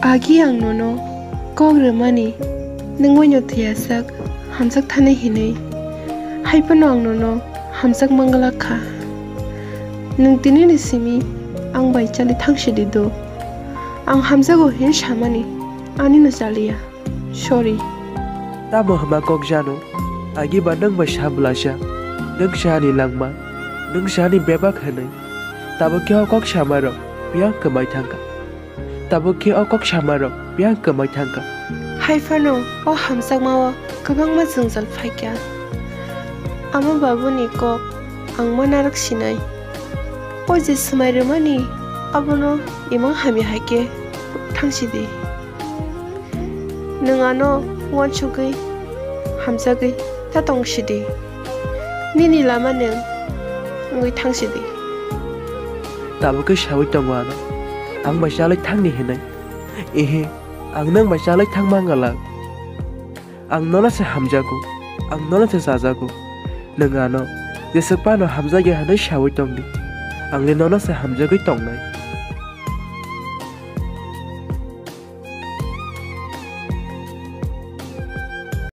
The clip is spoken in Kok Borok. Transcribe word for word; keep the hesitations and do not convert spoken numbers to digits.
Agi ang nono kok rwmani nwng waino thwiyasak hamjak thani hinwi. Haiphano ang nono hamjak manglak kha. Nwng tinini simi ang bai chali thangsidi do. Ang hamjago hin samani anino chaliya. Sorry. Tamo hwnba kok jano? Agi ba nwng bai sa bwlaisa. Nwng sani langma, nwng sani bebak hwnwi. Tabuk khe o kok samarok biyang kwmai thangkha. Tabuk khe o kok samarok biyang kwmai thangkha. Haiphano o hamjakmao kwbangma jwngjal phaikha. Ama babuni kok ang ma narwk sinai. O je swmai rwmani abono imang hamya hai khe thangsidi. Nwng ano uansugwi hamjagwi ta tongsidi. Nini lama nwng wngwi thangsidi. Tabuk khe saui tongo ano, ang bai chalai thangni hinwi. Ehe, ang nwng bai chalai thang mangalak. Ang nono se hamjago, ang nono se chajago. Nwng ano jeswk phano hamjakya hinwi saui tongdi. Ang le nono se hamjagwi tongnai.